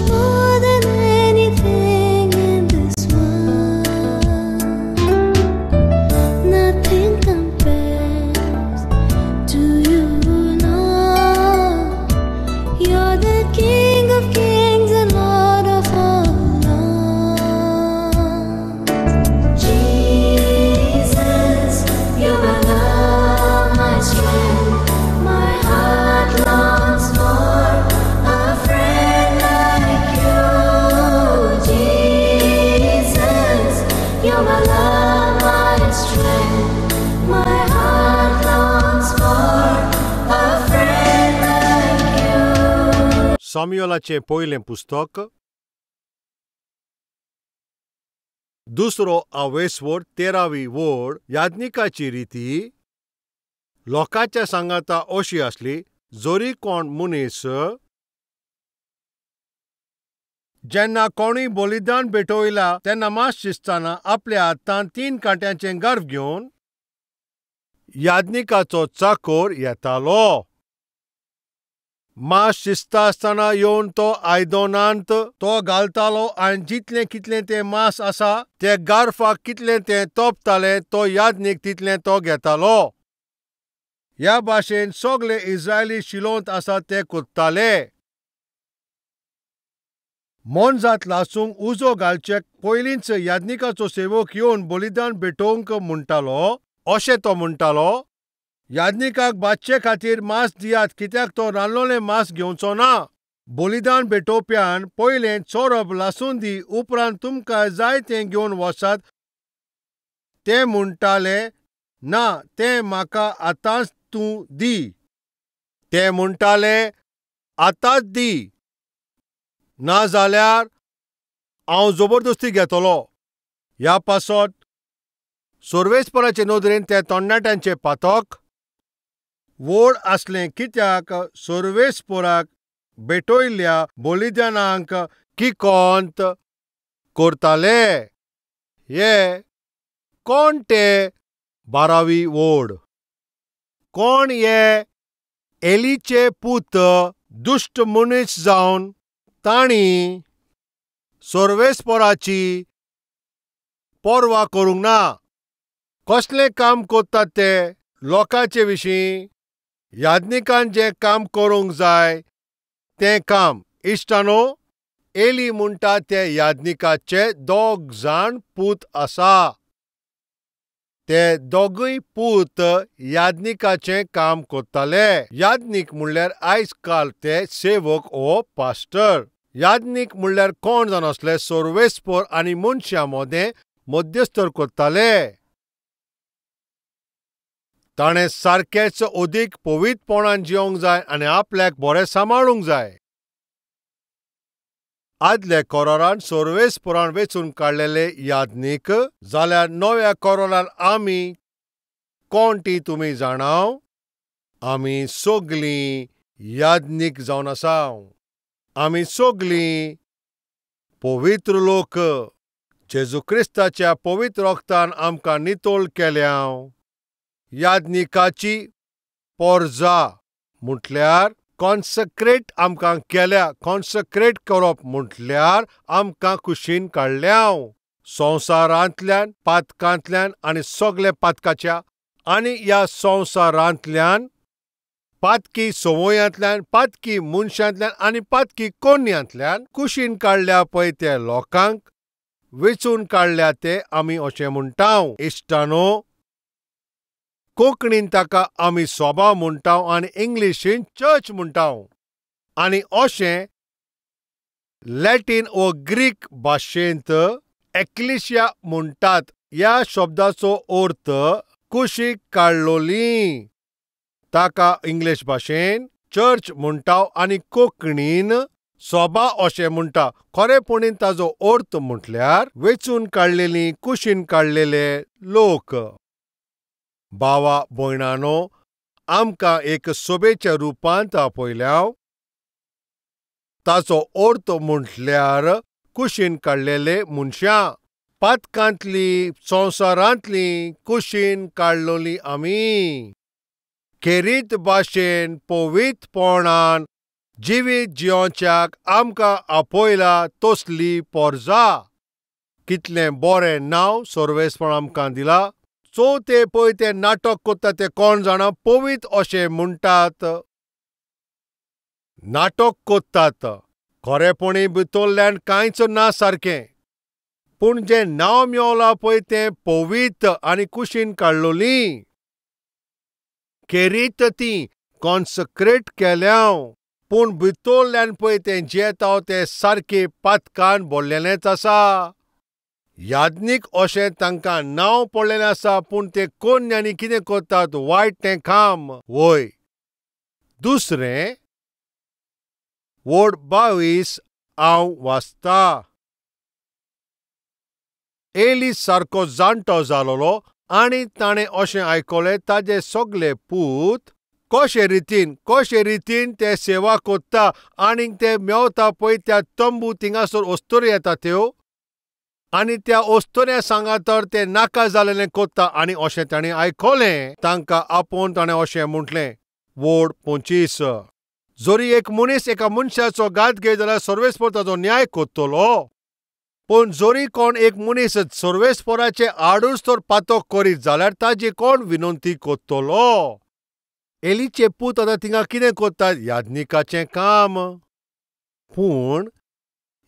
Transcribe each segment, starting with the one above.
much more than anything in this world. Nothing compares to you, Lord. You're the King of kings and Lord of all lords. Jesus, you're my love, my strength. My heart longs for a friend like you. Jesus, you're my love, my strength. My heart longs for a friend like you. साम्युएलाचें पयलें पुस्तक, दुसरो आवेसवड 13वी वड. याज्ञिकाची रिती लोकांच्या सांगाता अशी आसली, जरी कोण मनीस जेन्ना कोणूय बलिदान भेटयला तेन्ना मास शिजतना आपल्या हातान 3 कांट्यांचें गर्भ घेवन याज्ञिकाचो चाकोर येतालो. मास शिजता आसतना येवन तो आयदनांत तो घालतालो आनी जितलें कितलें तें मास आसा ते गार्फाक कितलें तें तोपतालें तो याज्ञीक तितलें तो घेतालो. ह्या भाशेन सगळे इस्रायली शिलोंत आसा ते करताले. मोनजात लासूंक उजो घालचे पयलींच याज्ञिकाचो सेवक येवन बलिदान भेटोवंक म्हणटालो. अशें तो म्हणटालो, याज्ञिकाक भाजचे खातीर मांस दियात, कित्याक तो रांदलोलें मांस घेवचो ना. बलिदान भेटोवप्यान पयलें चोरप लासून दी, उपरांत तुमकां जाय तें घेवन वचात. ते म्हणटाले, ना, तें म्हाका आतांच तूं दी. ते म्हणटाले, आतांच दी, ना जाल्यार हांव जबरदस्ती घेतलो. ह्या पासत सर्वेस्पराचे नदरेन ते तरणाट्यांचें पातक व्हड आसलें, कित्याक सर्वेस्पराक भेटयल्ल्या बलिदानांक किकोंत करताले. हे कोण ते 12वी वड? कोण हे एलीचे पूत दुश्ट मनीस जावन तांणी सर्वेस्पराची पर्वा करूंक ना. कसलें काम करतात ते लोकांचे विशीं? याज्ञिकान जें काम करूंक जाय तें काम. इश्टानो, एली म्हणटा ते याज्ञिकाचे 2 जाण पूत आसा. ते दोगूय पूत याज्ञिकाचें काम करताले. याज्ञीक म्हणल्यार आयज काल ते सेवक ओ पास्टर. याज्ञीक म्हणल्यार कोण जावन आसले? सर्वेस्पर आनी मनशां मदें मध्यस्तर करताले. ताणें सारकेंच अदीक पवित्रपणान जिवंक जाय आनी आपल्याक बरें सांबाळूंक जाय. आदल्या कोरारान सर्वेस्परान वेंचून काडलेले याज्ञीक, जाल्यार नव्या कोरारान आमी कोण ती तुमी जाणाव? आमी सगळीं याज्ञीक जावन आसा. आमी सगळीं पवित्र लोक. जेजू क्रिस्ताच्या पवित्र रक्तान आमकां नितळ केल्या. याज्ञिकाची पोरजा म्हटल्यार कॉन्सक्रेट आमकां केल्या. कॉन्सक्रेट करप म्हटल्यार आमकां कुशीन काडल्या संवसारांतल्यान, पातकांतल्यान आनी सगळे पातकाच्या आनी ह्या संवसारांतल्यान, पातकी संवयांतल्यान, पातकी मनशांतल्यान आनी पातकी कोन्यांतल्यान कुशीन काडल्या पळय ते लोकांक वेंचून काडल्या ते आमी अशें म्हणटा. इश्टानो, कोंकणीन ताका आमी सोबा म्हणटा आनी इंग्लिशीन चर्च म्हणटा. आनी अशें लॅटीन वो ग्रीक भाशेंत एक्लिशिया म्हणटात. ह्या शब्दाचो अर्थ कुशीक काडलोली. ताका इंग्लीश भाशेन चर्च म्हणटा आनी कोंकणीन सोबा अशें म्हणटा. खरेपणीन ताजो अर्थ म्हटल्यार वेंचून काडलेली, कुशीन काडलेले लोक. भावा भयणानो, आमकां एक सोबेच्या रुपांत आपयल्या. ताचो अर्थ म्हटल्यार कुशीन काडलेले मनशां, पातकांतली, संवसारांतली कुशीन काडलोली आमी खेरीत भाशेन पवित्रपणान जिवीत जियोवच्याक आमकां आपयला तसली पोरजा. कितलें बरें नांव सर्वेस्पर आमकां दिला. चवथे पळय ते नाटक करता ते कोण जाणा पवित्र अशें म्हणटात, नाटक करतात, खरेपणी भितरल्यान कांयच ना सारकें. पूण जें नांव मेवलां पळय तें पवित्र आनी कुशीन काडलोली खेरीत ती कॉन्सक्रेट केल्या, पूण भितरल्यान पळय तें जियेता तें सारकें पातकान भरलेलेंच आसा. याज्ञीक अशें तांकां नांव पडलेलें आसा, पूण ते कोन्यांनी कितें करतात वायट तें काम. वय दुसरें वड 22 हांव वाचता. एली सारको जाणटो जालोलो आनी ताणें अशें आयकलें ताजे सगळे पूत कशे रितीन ते सेवा करता आनी ते मेवता पळय त्या तंबू थिंगासर अस्तुरी येता त्यो आनी त्या अस्तुऱ्या सांगा तर ते नाका जालेलें करता. आनी अशें ताणें आयकलें तांकां आपोवन ताणें अशें म्हटलें वड 25 जरी एक मनीस एका मनशाचो घात घेत जाल्यार सर्वेस्पर ताजो न्याय करतलो, पूण जरी कोण एक मनीस सर्वेस्पराचे आडूच तर पातक करीत जाल्यार ताजी कोण विनंती करतलो? एलीचे पूत आतां थिंगा कितें करतात? याज्ञिकाचें काम. पूण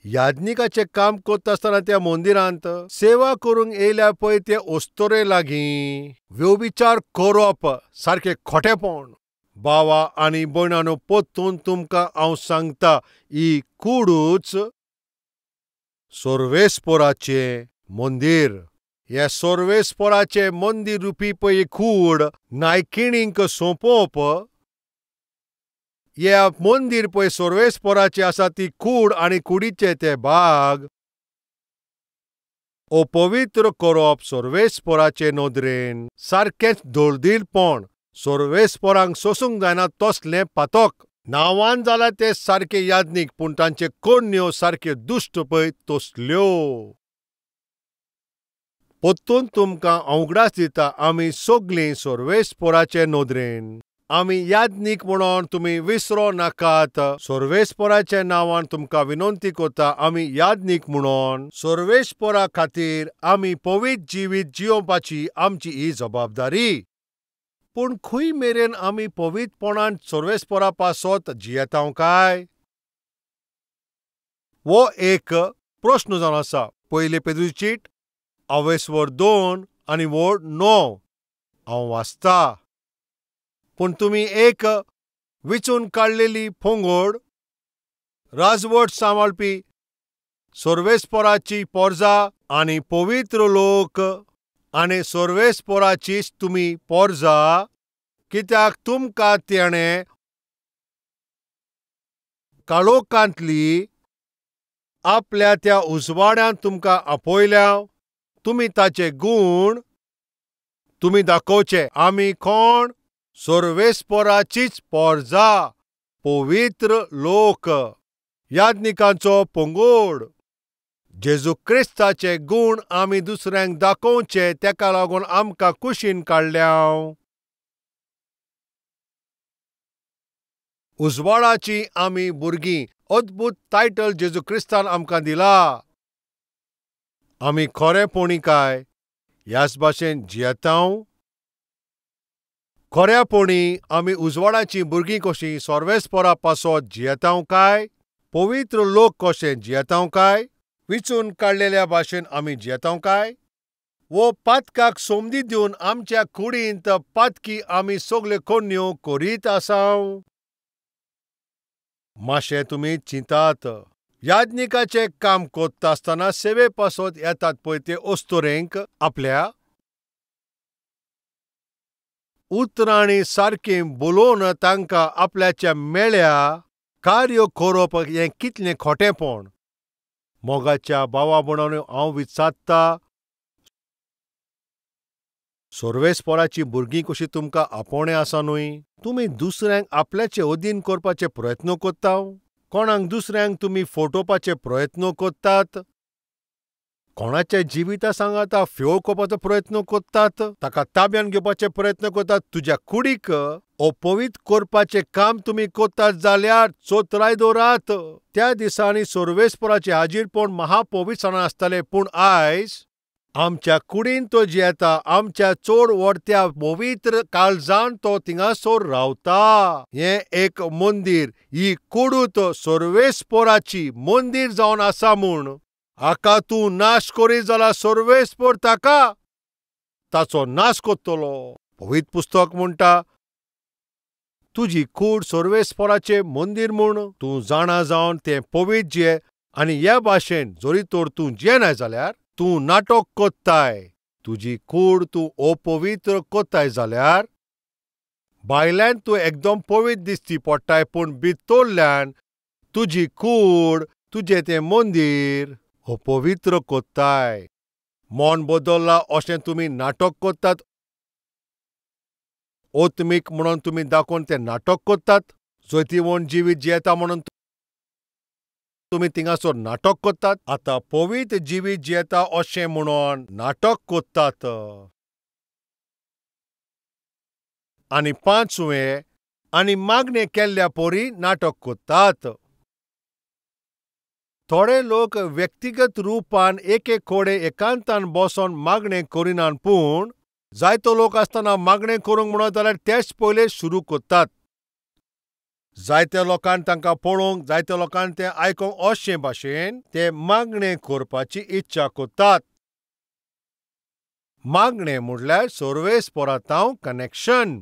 याज्ञिकाचें काम करता आसतना त्या मंदिरांत सेवा करूंक येयल्या पळय ते अस्तुरे लागीं व्यभिचार करप सारकें खोटेपण. बावा आनी भयणांनो, परतून तुमकां हांव सांगता, ही कुडूच सर्वेस्पराचें मंदीर. हें सर्वेस्पराचें मंदीर रुपी पळय कूड नायकिणींक सोंपोवप, हे मंदीर पळय सर्वेस्पराचें आसा ती कूड आनी कुडीचे ते भाग अपवित्र करप सर्वेस्पराचे नदरेन सारकेंच दळदीरपण. सर्वेस्परांक सोसूंक जायना तसलें पातक. नांवान जाल्यार ते सारके याज्ञीक, पूण तांचे करण्यो सारक्यो दुश्ट पळय तसल्यो. परतून तुमकां उगडास दिता, आमी सगळीं सर्वेस्पराचे नदरेन आमी याज्ञीक म्हणून तुमी विसरो नाकात. सर्वेस्पराच्या नांवान तुमकां विनंती करता, आमी याज्ञीक म्हणून सर्वेस्परा खातीर आमी पवित्र जिवीत जियोवपाची आमची ही जबाबदारी. पूण खंय मेरेन आमी पवित्रपणान सर्वेस्परा पासत जियेता काय? हो एक प्रस्न जावन आसा. पयले पेद्रू चीट अवेस्वर 2 आनी वड 9 हांव वाचता. पूण तुमी एक विचून काडलेली फोंगोड, राजवट सांबाळपी सर्वेस्पराची पोरजा आनी पवित्र लोक आनी सर्वेस्पराचीच तुमी पोरजा, कित्याक तुमकां तेणें काळोखांतली आपल्या त्या उजवाड्यान तुमकां आपयल्या. तुमी ताचे गूण तुमी दाखोवचे. आमी कोण? सर्वेस्पराचीच पोरजा, पवित्र लोक, याज्ञिकांचो पंगोड. जेजू क्रिस्ताचे गूण आमी दुसऱ्यांक दाखोवचे, तेका लागून आमकां कुशीन काडल्या. उजवाडाची आमी भुरगीं. अद्भुत टायटल जेजू क्रिस्तान आमकां दिला. आमी खरेपणी काय ह्याच भाशेन जियेता? खऱ्यापणी आमी उजवाडाची भुरगीं कशीं सर्वेस्परा पासत जियेता काय? पवित्र लोक कशें जियेता काय? विचून काडलेल्या भाशेन आमी जियेता काय? वो पातकाक संदी दिवन आमच्या कुडींत पातकी आमी सगल्यो कोन्यो करीत आसाव? मातशें तुमी चिंतात. याज्ञिकाचें काम करता आसतना सेवे पासत येतात पळय ते अस्तुरेंक आपल्या उतरांनी सारकें बोलोवन तांकां आपल्याच्या मेळ्या कार्य करप हें कितलें खोटेपण. मोगाच्या भावा भयणांनो, हांव विचारता, सर्वेस्पराची भुरगीं कशी तुमकां आपोवणें आसा न्हय? तुमी दुसऱ्यांक आपल्याचे अधीन करपाचे प्रयत्न करता? कोणाक दुसऱ्यांक तुमी फटोवपाचे प्रयत्न करतात? कोणाच्या जिविता सांगाता फेळ करपाचो प्रयत्न करतात? ताका ताब्यान घेवपाचे प्रयत्न करतात? तुज्या कुडीक अपवित्र करपाचें काम तुमी करतात जाल्यार चोत्राय दवरात. त्या दिसांनी सर्वेस्पराचें हाजीरपण महापवित्रसाणान आसतालें, पूण आयज आमच्या कुडीन तो जियेता, आमच्या चड व्हडत्या पवित्र काळजान तो थिंगासर रावता. हें एक मंदीर, ही कुडूत सर्वेस्पराची मंदीर जावन आसा म्हूण हाका तूं नाश करीत जाल्यार सर्वेस्पर ताका ताचो नाश करतलो. पवित्र पुस्तक म्हणटा तुजी कूड सर्वेस्पराचें मंदीर म्हूण तूं जाणा जावन तें पवित्र जिये. आनी ह्या भाशेन जरी तर तूं जियेनाय जाल्यार तूं नाटक कोत्ताय, तुजी कूड तूं अपवित्र कोत्ताय जाल्यार भायल्यान तूं एकदम पवित्र दिसती पडटाय, पूण भितरल्यान तुजी कूड तुजें तें मंदीर अपवित्र कोत्ताय. मन बदल्ला अशें तुमी नाटक कोत्तात, ओत्मीक म्हणून तुमी दाखोवन तें नाटक कोत्तात, जैतिवंत जिवीत जियेता म्हणून तुमी थिंगासर नाटक कोत्तात. आतां पवित्र जिवीत जियेता अशें म्हणून नाटक कोत्तात. आनी पांचवें आनी मागणें केल्ल्या परी नाटक कोत्तात. थोडे लोक व्यक्तिगत रुपान एक एक कडेन एकांतान बसोन मागणें करिनात, पूण जायतो लोक आसतना मागणें करूंक म्हणत जाल्यार तेच पयले सुरू कोत्तात. जायत्या लोकांक तांकां पळोवंक, जायत्या लोकांक तें आयकूंक अशे भाशेन ते मागणें करपाची इच्छा कोत्तात. मागणें म्हणल्यार सर्वेस्परातांव कनेक्शन,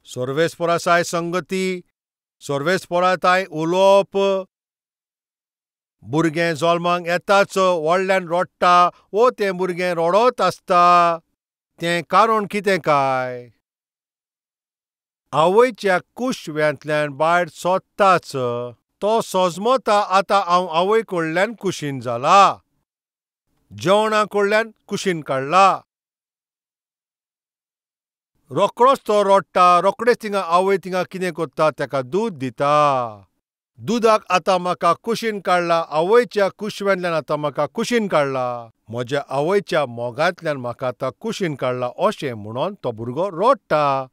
सर्वेस्परासाय संगती, सर्वेस्पराताय उलोवप. भुरगें जल्माक येताच व्हडल्यान रडटा वो तें भुरगें रडत आसता, तें कारण कितें काय? आवयच्या कुशव्यांतल्यान भायर सोदताच तो सजमता आतां हांव आवय कडल्यान कुशीन जाला, जेवणा कडल्यान कुशीन काडला. रोखडोच तो रडटा, रोखडेच थिंगा आवय थिंगा कितें करता, ताका दूद दिता. दुदाक आतां म्हाका कुशीन काडला, आवयच्या कुशव्यांतल्यान आतां म्हाका कुशीन काडला, म्हज्या आवयच्या मोगांतल्यान म्हाका आतां कुशीन काडला अशें म्हणून तो भुरगो रडटा.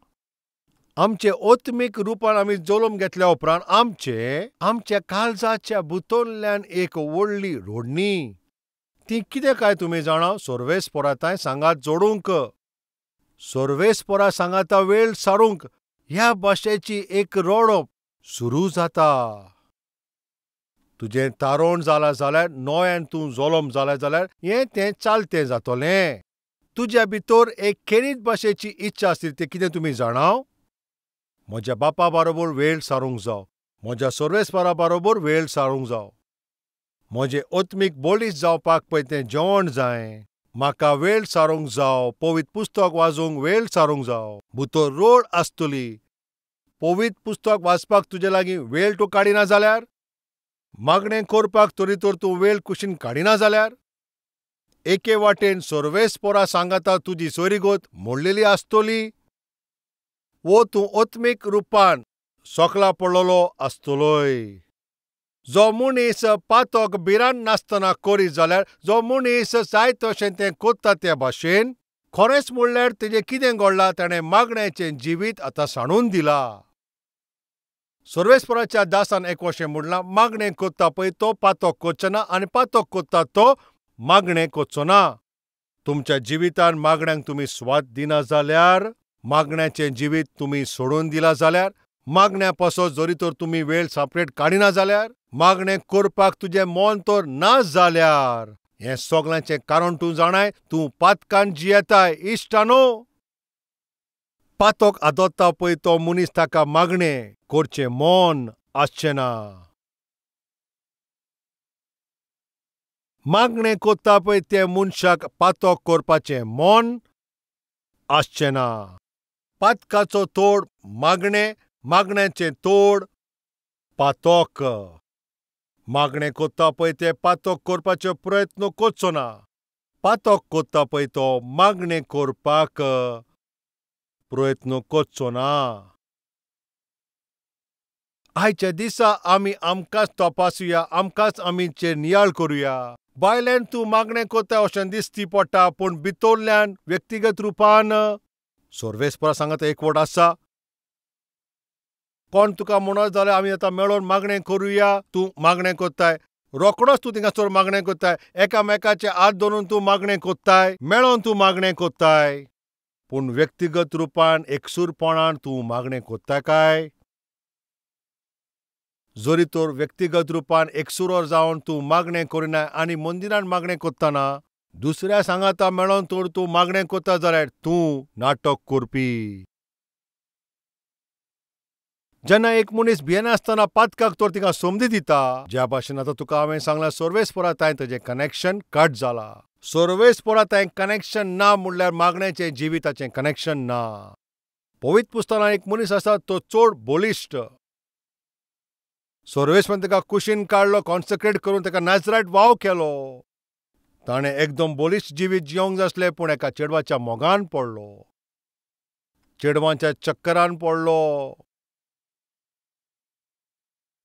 आमचे आत्मीक रुपान आमी जल्म घेतल्या उपरांत आमचे आमच्या काळजाच्या भितरल्यान एक व्हडली रोडणी, ती कितें काय तुमी जाणा? सर्वेस्पराताय सांगात जोडूंक, सर्वेस्परा सांगाता वेळ सारूंक ह्या भाशेची एक रडप सुरू जाता. तुजें तारण जालां जाल्यार, नव्यान तूं जल्म जालां जाल्यार हें तें चालतें जातलें. तुज्या भितर एक खेरीत भाशेची इच्छा आसली, तें कितें तुमी जाणा? म्हज्या बापा बरोबर वेळ सारूंक जाव, म्हज्या सर्वेस्परा बरोबर वेळ सारूंक जाव, म्हजें आत्मीक बळिश्ट जावपाक पळय तें जेवण जाय, म्हाका वेळ सारूंक जाव, पवित्र पुस्तक वाचूंक वेळ सारूंक जाव. भितर रोड आसतली, पवित्र पुस्तक वाचपाक तुजे लागीं वेळ तूं काडिना जाल्यार, मागणें करपाक तरी तर तूं वेळ कुशीन काडिना जाल्यार, एके वाटेन सर्वेस्परा सांगाता तुजी सोयरीगत मोडलेली आसतली वो तूं आत्मीक रुपान सकला पडलेलो आसतलोय. जो मनीस पातक भिरांत नासतना करीत जाल्यार, जो मनीस जाय तशें तें करता त्या भाशेन, खरेंच म्हणल्यार तेजें कितें घडलां, ताणें मागण्याचें जिवीत आतां सांडून दिलां. सर्वेस्पराच्या दासान एक अशें म्हणलां, मागणें करता पळय तो पातक करचो ना आनी पातक करता तो मागणें करचो ना. तुमच्या जिवितान मागण्यांक तुमी स्वाद दिना जाल्यार, मागण्याचें जिवीत तुमी सोडून दिलां जाल्यार, मागण्या पासत जरी तर तुमी वेळ सेपरेट काडिना जाल्यार, मागणें करपाक तुजें मन तर ना जाल्यार, हें सगळ्यांचें कारण तूं जाणाय, तूं पातकान जियेताय. इश्टानो, पातक आदत्ता पळय तो मनीस ताका मागणें करचें मन आसचें ना. मागणें करता पळय त्या मनशाक पातक करपाचें मन आसचें ना. पातकाचो तोड मागणें, मागण्याचें तोड पातक. मागणें करता पळय ते पातक करपाचो प्रयत्न करचो ना, पातक करता पळय तो मागणें करपाक प्रयत्न करचो ना. आयच्या दिसा आमी आमकांच तपासुया, आमकांच आमीचेर नियाळ करुया. बायल्यान तूं मागणें करता अशें दिसती पडटा, पूण भितरल्यान व्यक्तिगत रुपान सर्वेस्परा सांगाता एकवट आसा. कोण तुका म्हणत जाल्यार आमी आतां मेळोन मागणें करुया, तूं मागणें कोत्ताय, रोकडोच तूं थिंगासर मागणें कोत्ताय, एकामेकाचे हात धरून तूं मागणें कोत्ताय, मेळोन तूं मागणें कोत्ताय, पूण व्यक्तिगत रुपान एकसूरपणान तूं मागणें कोत्ताय काय? जरी तर व्यक्तिगत रुपान एकसुरो जावन तूं मागणें करिना आनी मंदिरान मागणें कोत्ताना दुसऱ्या सांगाता मेळोन तर तूं मागणें कोत्ता जाल्यार तूं नाटक करपी। जेन्ना एक मनीस भियेनासतना पातकाक तर तिका संदी दिता, ज्या भाशेन आतां तुका हांवें सांगलां सर्वेस्परा तांय ताजें कनेक्शन कट जाला। सर्वेस्परा तांय कनेक्शन ना म्हणल्यार मागण्याचें जिविताचें कनेक्शन ना। पवित्र पुस्तकांत एक मनीस आसा तो चड बळिश्ट, सर्वेस्परान ताका कुशीन काडलो, कॉन्सक्रेट करून ताका नाजरायट वाव केलो। ताणें एकदम बळिश्ट जिवीत जिवंक जाय आसलें, पूण एका चेडवाच्या मोगान पडलो, चेडवांच्या चक्करान पडलो।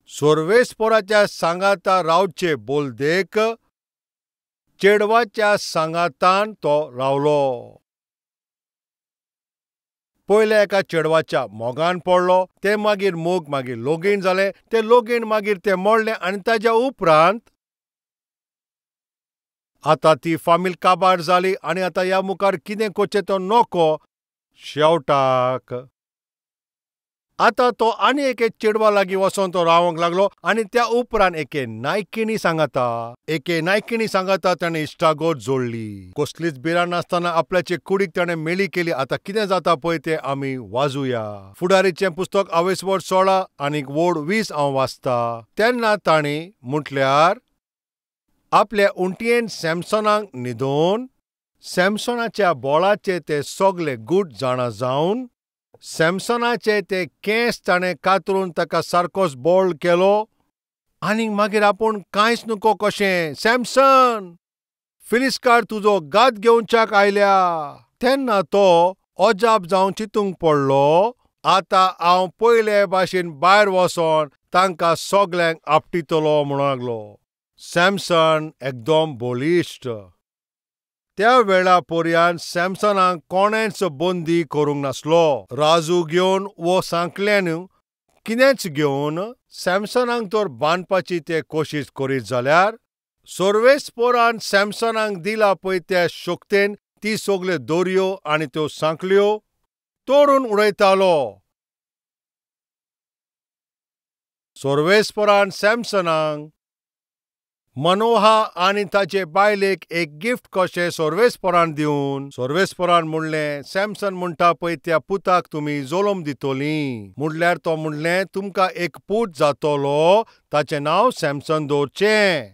सर्वेस्पराच्या सांगाता रावचे बोलदेक चेडवाच्या सांगातान तो रावलो। पयले एका चेडवाच्या मोगान पडलो, ते मागीर मोग मागीर लोगीन जालें, ते लोगीन मागीर ते मोडलें आनी ताज्या उपरांत आतां ती फामील काबार जाली आनी आतां ह्या मुखार कितें करचें तो नको। शेवटाक आतां तो आनी एके चेडवा लागीं वचोन तो रावंक लागलो आनी त्या उपरांत एके नायकिणी सांगाता ताणें इश्टागत जोडली। कसलीच भिरांत नासतना आपल्याचे कुडीक ताणें मेळी केली। आतां कितें जाता पळय तें आमी वाजुया। फुडारीचें पुस्तक आवेसवड 16 आनी वड 20 हांव वाचता। तेन्ना तांणी म्हटल्यार आपल्या उंटयेन सॅमसनाक न्हिदोवन सॅमसनाच्या बोळाचे ते सगळे गूट जाणा जावन सॅमसनाचे ते केंस ताणें कातरून ताका सारकोच बोळ केलो आनी मागीर आपूण कांयच नको कशें, सॅमसन फिलिस्कार तुजो गात घेवच्याक आयल्या। तेन्ना तो अजाप जावन चितूंक पडलो, आतां हांव पयले भाशेन भायर वचोन तांकां सगल्यांक आपटितलो म्हणूंक लागलो। सॅमसन एकदम बळिश्ट। त्या वेळा पर्यंत सॅमसनाक कोणेंच बंदी करूंक नासलो। राजू घेवन वो सांकल्यान कितेंच घेवन सॅमसनाक तर बांदपाची ते कोशिश करीत जाल्यार सर्वेस्परान सॅमसनाक दिला पळय त्या शक्तेन ती सगल्यो दोरयो आनी त्यो सांकल्यो तोडून उडयतालो। सर्वेस्परान सॅमसनाक मनोहा आनी ताचे बायलेक एक गिफ्ट कशें सर्वेस्परान दिवन सर्वेस्परान म्हणलें, सॅमसन म्हणटा पळय त्या पुताक तुमी जल्म दितलीं। म्हणल्यार तो म्हणलें तुमकां एक पूत जातलो, ताचें नांव सॅमसन दवरचें,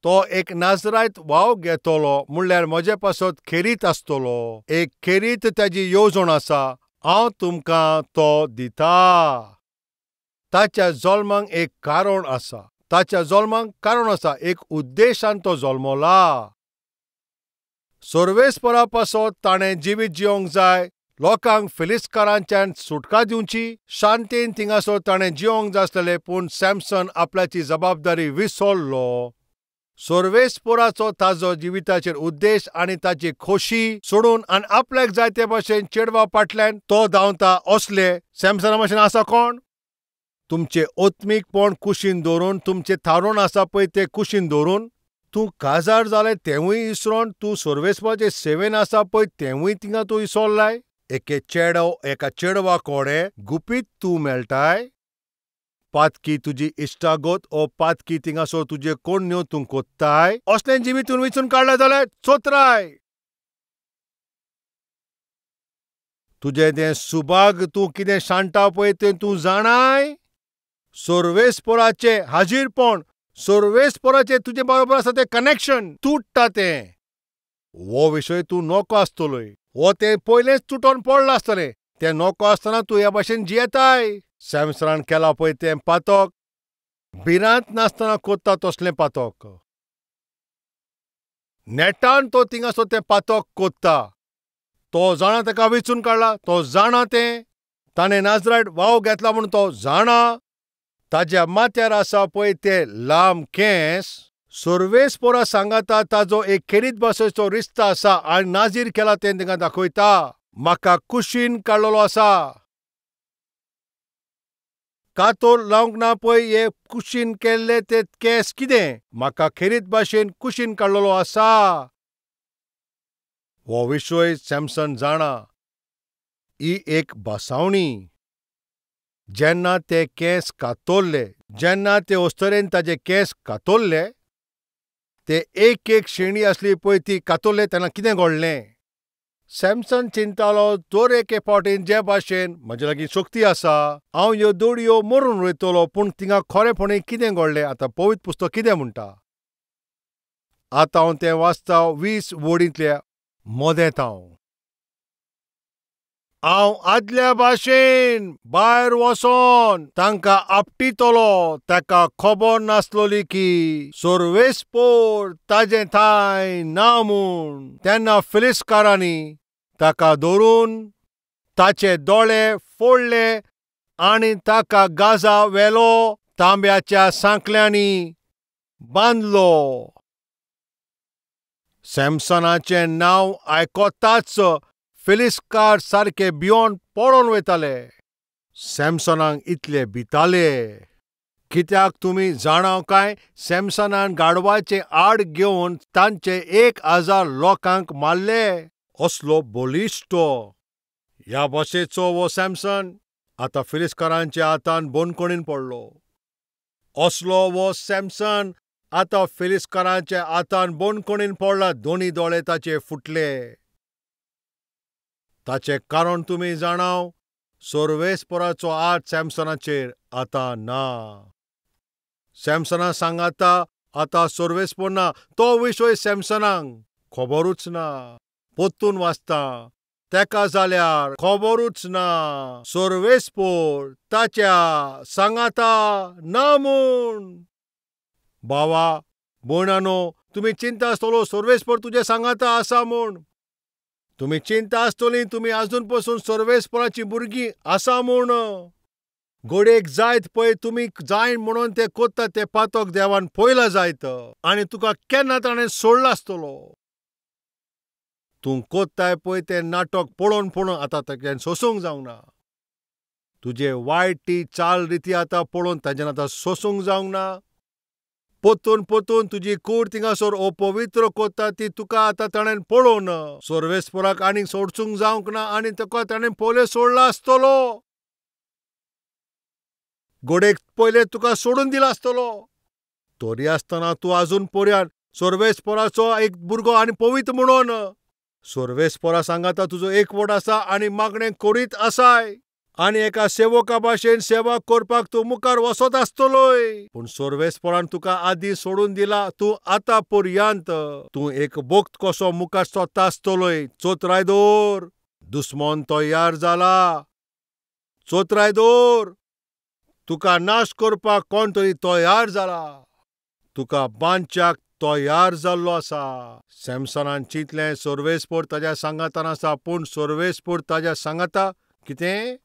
तो एक नाजरायत वाव घेतलो, म्हणल्यार म्हजे पासत खेरीत आसतलो, एक खेरीत ताजी येवजण आसा, हांव तुमकां तो दिता। ताच्या जल्माक एक कारण आसा, ताच्या जल्माक कारण आसा, एक उद्देशान तो जल्मला। सर्वेस्परा पासत ताणें जिवीत जिवंक जाय, लोकांक फिलिस्कारांच्यान सुटका दिवची, शांतीन थिंगासर ताणें जिवंक जाय आसलेलें, पूण सॅमसन आपल्याची जबाबदारी विसरलो। सर्वेस्पराचो ताजो जिविताचेर उद्देश आनी ताची खोशी सोडून आनी आपल्याक जाय ते भाशेन चेडवा फाटल्यान तो धांवता असले सॅमसना भाशेन आसा कोण? तुमचें आत्मीकपण कुशीन दवरून, तुमचें थारोवन आसा पळय तें कुशीन दवरून, तूं काजार जालें तेंवूय इसरोन, तूं सर्वेस्पराचे सेवेन आसा पळय तेंवूय थिंगा तूं इसरलाय। एके चेडो एका चेडवा कोडे गुपीत तूं मेळटाय, पातकी तुजी इश्टागत ओ पातकी थिंगासर तुजे कोण्यो तूं कोत्ताय, असलें जिवीत तूं विचून काडलें जाल्यार चोत्राय। तुजें तें सुभाग तूं कितें शाणटा पळय तें तूं जाणाय। सर्वेस्पराचें हाजीरपण, सर्वेस्पराचें तुजे बरोबर आसा तें कनेक्शन तुट्टा तें। हो विशय तूं नको आसतलोय, हो तें पयलेंच तुटोन पडलां आसतलें, तें नको आसतना तूं ह्या भाशेन जियेताय। सॅमसनान केलां पळय तें पातक, भिरांत नासतना कोत्ता तसलें पातक, नेटान तो थिंगासर तें पातक कोत्ता। तो जाणा ताका वेंचून काडला, तो जाणा तें, ताणें नाजरायट वाव घेतला म्हूण तो जाणा। ताज्या माथ्यार आसा पळय ते लांब केंस, सर्वेस्परा सांगाता ताजो एक खेरीत भाशेचो रिश्ता आसा आनी नाजीर केला तें तांकां दाखयता, म्हाका कुशीन काडलेलो आसा। कातोर लावंक ना पळय हे कुशीन केल्ले ते केंस कितें म्हाका खेरीत भाशेन कुशीन काडलेलो आसा. हो विशय सॅमसन जाणा. ही एक बसावणी. जेन्ना ते केंस कातरले, जेन्ना ते अस्तरेन ताजे केंस कातरले, ते एक एक शेंडी आसली पळय ती कातरले तेन्ना कितें घडलें? सॅमसन चिंतालो दर एके फावटीन जे भाशेन म्हजे लागीं शक्ती आसा, हांव ह्यो दोडयो मरून वयतलो. पूण थिंगा खरेपणी कितें घडलें? आतां पवित्र पुस्तक कितें म्हणटा? आतां हांव तें वाचता 20 वडींतल्या मदेंत. हांव आदल्या भाशेन भायर वचोन तांकां आपटितलो. ताका खबर नासलोली की सर्वेस्पोर ताजें थांय ना म्हूण. तेन्ना फिलिस्कारांनी ताका धरून ताचे दोळे फोडले आनी ताका गाजा व्हेलो, तांब्याच्या सांकल्यांनी बांदलो. सॅमसनाचें नांव आयकताच फिलिस्कार सारके भियोन पळोवन वयताले. सॅमसनाक इतले भिताले कित्याक तुमी जाणा काय? सॅमसनान गाडवाचे आड घेवन तांचे 1000 लोकांक मारले. असलो बळिश्ट तो. ह्या भाशेचो हो सॅमसन आतां फिलिस्कारांच्या हातान बंदखणीन पडलो. असलो हो सॅमसन आतां फिलिस्कारांच्या हातान बंदखणीन पडला. दोनी दोळे ताचे फुटले. ताचें कारण तुमी जाणाव, सर्वेस्पराचो हात सॅमसनाचेर आतां ना. सॅमसना सांगाता आतां सर्वेस्पर ना. तो विशय सॅमसनाक खबरूच ना. परतून वाचता तेका जाल्यार खबरूच ना सर्वेस्पर ताच्या सांगाता ना म्हूण. भावा भयणानो, तुमी चिंता आसतलो सर्वेस्पर तुजे सांगाता आसा म्हूण. तुमी चिंता आसतली तुमी आजून पसून सर्वेस्पराचीं भुरगीं आसा म्हूण. घडयेक जायत पळय तुमी जाय म्हणून ते कोत्ता ते पातक देवान पळयला जायत आनी तुका केन्ना ताणें सोडला आसतलो. तूं कोत्ताय पळय तें नाटक पळोवन पळोवन आतां ताच्यान सोसूंक जावंक ना. तुजे वायट ती चाल रिती आतां पळोवन ताच्यान आतां सोसूंक जावंक ना. पोतून पोतून तुजी कूड थिंगासर अपवित्र कोत्ता ती तुका आतां ताणें पळोवन सर्वेस्पराक आनीक सोडसूंक जावंक ना आनी तुका ताणें पयलें सोडला आसतलो. घडयेक पयलें तुका सोडून दिला आसतलो. तरी आसतना तूं आजून पर्यंत सर्वेस्पराचो एक भुरगो आनी पवित्र म्हणून सर्वेस्परा सांगाता तुजो एकवट आसा आनी मागणें करीत आसाय आनी एका सेवका भाशेन सेवा करपाक तूं मुखार वचत आसतलोय. पूण सर्वेस्परान तुका आदीं सोडून दिला. तूं आतां पर्यंत तूं एक भक्त कसो मुखार सोदता आसतलोय. चोत्राय दवर, दुस्मन तयार जाला. चोत्राय दवर, तुका नाश करपाक कोण तरी तयार जाला. तुका बांदच्याक तयार जाल्लो आसा. सॅमसनान चिंतलें सर्वेस्पर ताज्या सांगातान आसा. पूण सर्वेस्पर ताज्या सांगाता कितें?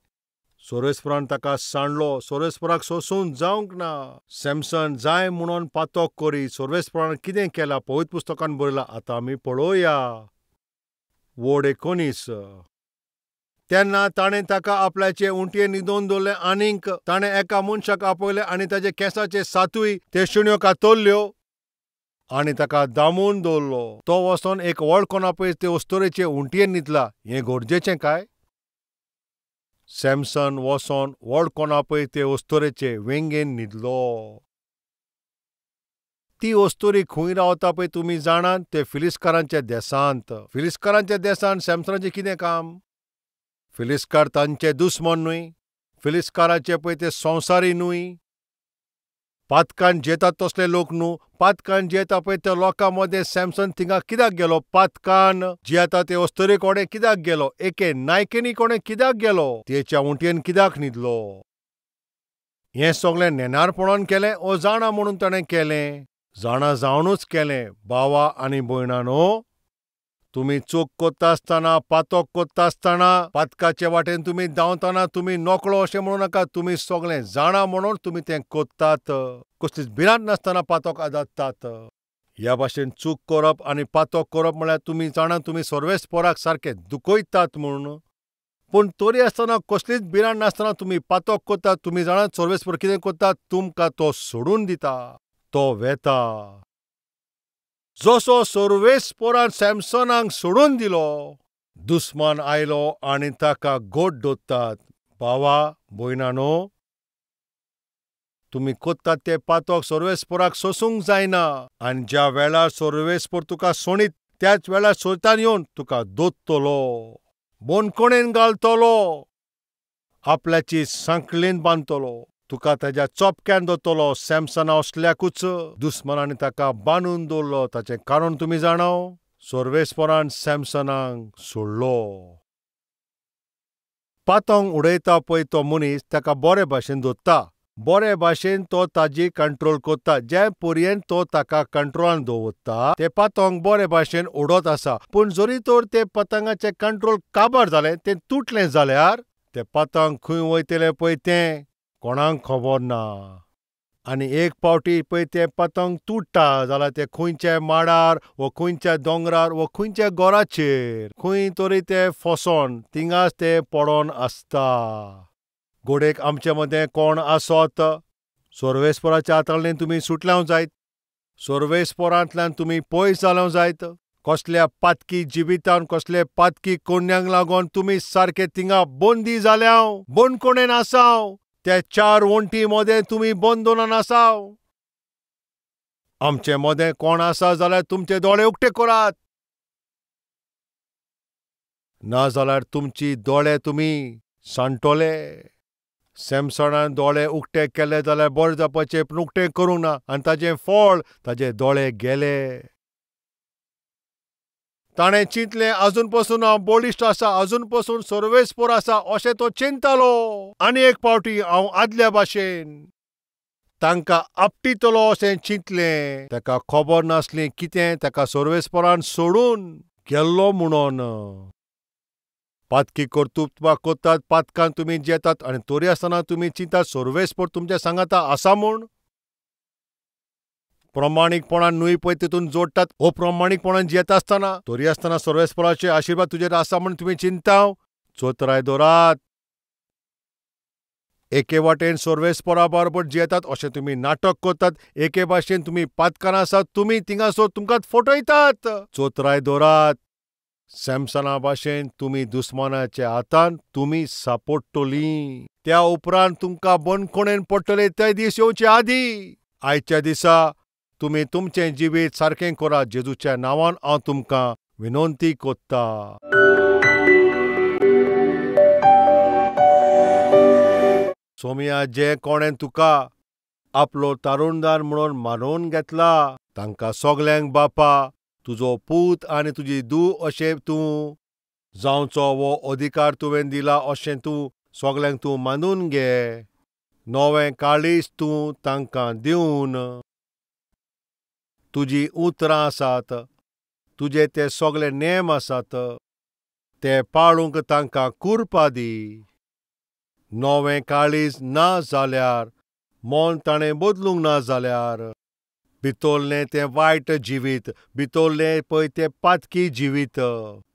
सर्वेस्परान ताका सांडलो. सर्वेस्पराक सोसून जावंक ना. सॅमसन जाय म्हणून पातक करी. सर्वेस्परान कितें केलां पवित्र पुस्तकान बरयलां. आतां आमी पळोवया. वड 19. तेन्ना ताणें ताका आपल्याचे उंटये न्हिदोवन दवरलें आनीक ताणें एका मनशाक आपयलें आनी ताजे केंसाचे 7 ते शिण्यो कातरल्यो आनी ताका दामून दवरलो. तो वचोन एक वळखोना पळय ते अस्तोरेचे उंटयेन न्हिदला. हें गरजेचें काय? सॅमसन वचोन वळखोना पळय ते अस्तोरेचे वेंगेन न्हिदलो. ती अस्तोरी खंय रावता पळय तुमी जाणात? ते फिलिस्कारांच्या देसांत. फिलिस्कारांच्या देसांत सॅमसनाचें कितें काम? फिलिस्कार तांचे दुस्मन न्हय. फिलिस्काराचे पळय ते संवसारी न्हय. पातकान जेतात तसले लोक न्हू. पातकान जेता पळय त्या लोकां मदें सॅमसन थिंगा कित्याक गेलो? पातकान जियेता ते अस्तोरे कोणें कित्याक गेलो? एके नायकेनी कोणें कित्याक गेलो? तेच्या उंटयेन कित्याक न्हिदलो? हें सगळें नेणारपणान केलें ओ जाणा म्हणून ताणें केलें? जाणा जावनूच केलें. भावा आनी भयणानो, तुमी चूक कोत्ता आसतना, पातक कोत्ता आसतना, पातकाचे वाटेन तुमी धांवतना तुमी नकळो अशें म्हणू नाका. तुमी सगळें जाणा म्हणून तुमी तें कोत्तात. कसलीच भिरांत नासतना पातक आदारतात. ह्या भाशेन चूक करप आनी पातक करप म्हळ्यार तुमी जाणा तुमी सर्वेस्पराक सारकें दुखयतात म्हूण. पूण तरी आसतना कसलीच भिरांत नासतना तुमी पातक करतात. तुमी जाणात सर्वेस्पर कितें करता? तुमकां तो सोडून दिता, तो वेता. जसो सर्वेस्परान सॅमसनाक सोडून दिलो, दुस्मान आयलो आनी ताका गोड दवरतात. भावा भयणानो, तुमी करतात ते पातक सर्वेस्पराक सोसूंक जायना. आनी ज्या वेळार सर्वेस्पर तुका सोणीत त्याच वेळार सोयतान येवन तुका दोत्तलो, बोनकोणेन घालतलो, आपल्याची सांखळेन बांदतलो, तुका ताज्या चोपक्यान दवरतलो. सॅमसना असल्याकूच दुस्मनांनी ताका बांदून दवरलो. ताचें कारण तुमी जाणाव, सर्वेस्परान सॅमसनाक सोडलो. पातंग उडयता पळय तो मनीस ताका बरे भाशेन दवरता, बरे भाशेन तो ताजी कंट्रोल करता. जे पर्यंत तो ताका कंट्रोलान दवरता ते पतंग बरे भाशेन उडत आसा. पूण जरी तर ते पतंगाचें कंट्रोल काबार जालें, तें तुटलें जाल्यार ते पतंग खंय वयतलें पळय तें कोणाक खबर ना. आनी एक पावटी पळय तें पतंग तुट्टा जाल्यार तें खंयच्या माडार वो खंयच्या दोंगरार वो खंयच्या घराचेर खंय तरी तें फसोन थिंगाच तें पडोन आसता. घोडेक आमचे मदें कोण आसत सर्वेस्पराच्या हातांतल्यान तुमी सुटल्याव जायत, सर्वेस्परांतल्यान तुमी पयस जाल्याव जायत. कसल्या पातकी जिवितान, कसले पातकी कोन्यांक लागून तुमी सारके थिंगा बंदी जाल्याव, बंदकोणेन आसाव. त्या चार वण्टी मदें तुमी बंदोनान आसाव. आमचे मदें कोण आसा जाल्यार तुमचे दोळे उक्ते करात, ना जाल्यार तुमची दोळे तुमी सांडटले. सॅमसणान दोळे उक्ते केले जाल्यार बरें जावपाचें, पूण उक्तें करूंक ना आनी ताजें फळ ताजे दोळे गेले. ताणें चिंतलें आजून पसून हांव बळिश्ट आसा, आजून पसून सर्वेस्पर आसा अशें तो चिंततालो. आनी एक पावटी हांव आदल्या भाशेन तांकां आपटितलो अशें चिंतलें. ताका खबर नासलें कितें ताका सर्वेस्परान सोडून गेल्लो म्हणून. पातकी कर्तुत्वां करतात, पातकान तुमी जेतात आनी तरी आसतना तुमी चिंतात सर्वेस्पर तुमच्या सांगाता आसा म्हूण. प्रमाणीकपणान न्हय पळय तितून जोडटात, अप्रमाणीकपणान जियेता आसतना तरी आसतना सर्वेस्पराचे आशिर्वाद तुजेर आसा म्हूण तुमी चिंताव. चोतराय दवरात. एके वाटेन सर्वेस्परा बरोबर जियेतात अशें तुमी नाटक करतात, एके भाशेन तुमी पातकान आसात, तुमी थिंगासर तुमकां फटयतात. चोतराय दवरात. सॅमसना भाशेन तुमी दुस्मानाच्या हातान तुमी सापडटलीं. त्या उपरांत तुमकां बंदखणेन पडटले ते दीस येवचे आदीं आयच्या दिसा तुमी तुमचें जिवीत सारकें करात. जेजूच्या नांवान हांव तुमकां विनंती करता. सोमिया, जे कोणें तुका आपलो तारुणदार म्हणून मानून घेतला तांकां सगल्यांक बापा तुजो पूत आनी तुजी धूव अशें तूं जावचो वो अधिकार तुवें दिला अशें तूं सगल्यांक तूं मानून घे. नवें काळीज तूं तांकां दिवन तुजी उतरां आसात, तुजे ते सगळे नेम आसात ते पाळूंक तांकां कुरपा दी. नवें काळीज ना जाल्यार, मन ताणें बदलूंक ना जाल्यार, भितरलें तें वायट जिवीत, भितरलें पळय तें पातकी जिवीत,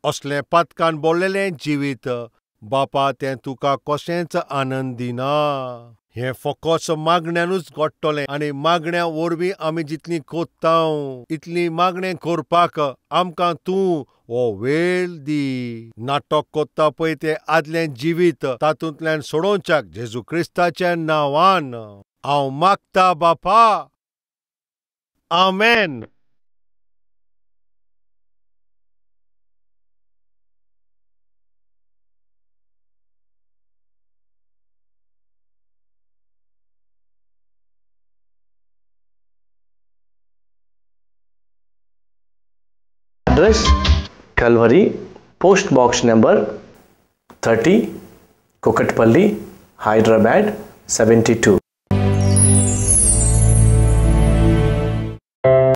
असलें पातकान भरलेलें जिवीत बापा तें तुका कशेंच आनंद दिना. हें फकत मागण्यानूच घडटलें आनी मागण्या वरवीं आमी जितलीं कोत्ता इतलीं मागणें करपाक आमकां तूं हो वेळ दी. नाटक कोत्ता पळय तें आदलें जिवीत तातूंतल्यान सोडोवच्याक जेजू क्रिस्ताच्या नांवान हांव मागता बापा. आमेन. Address: Calvary, Post Box Number 30, Kukatpally, Hyderabad 72.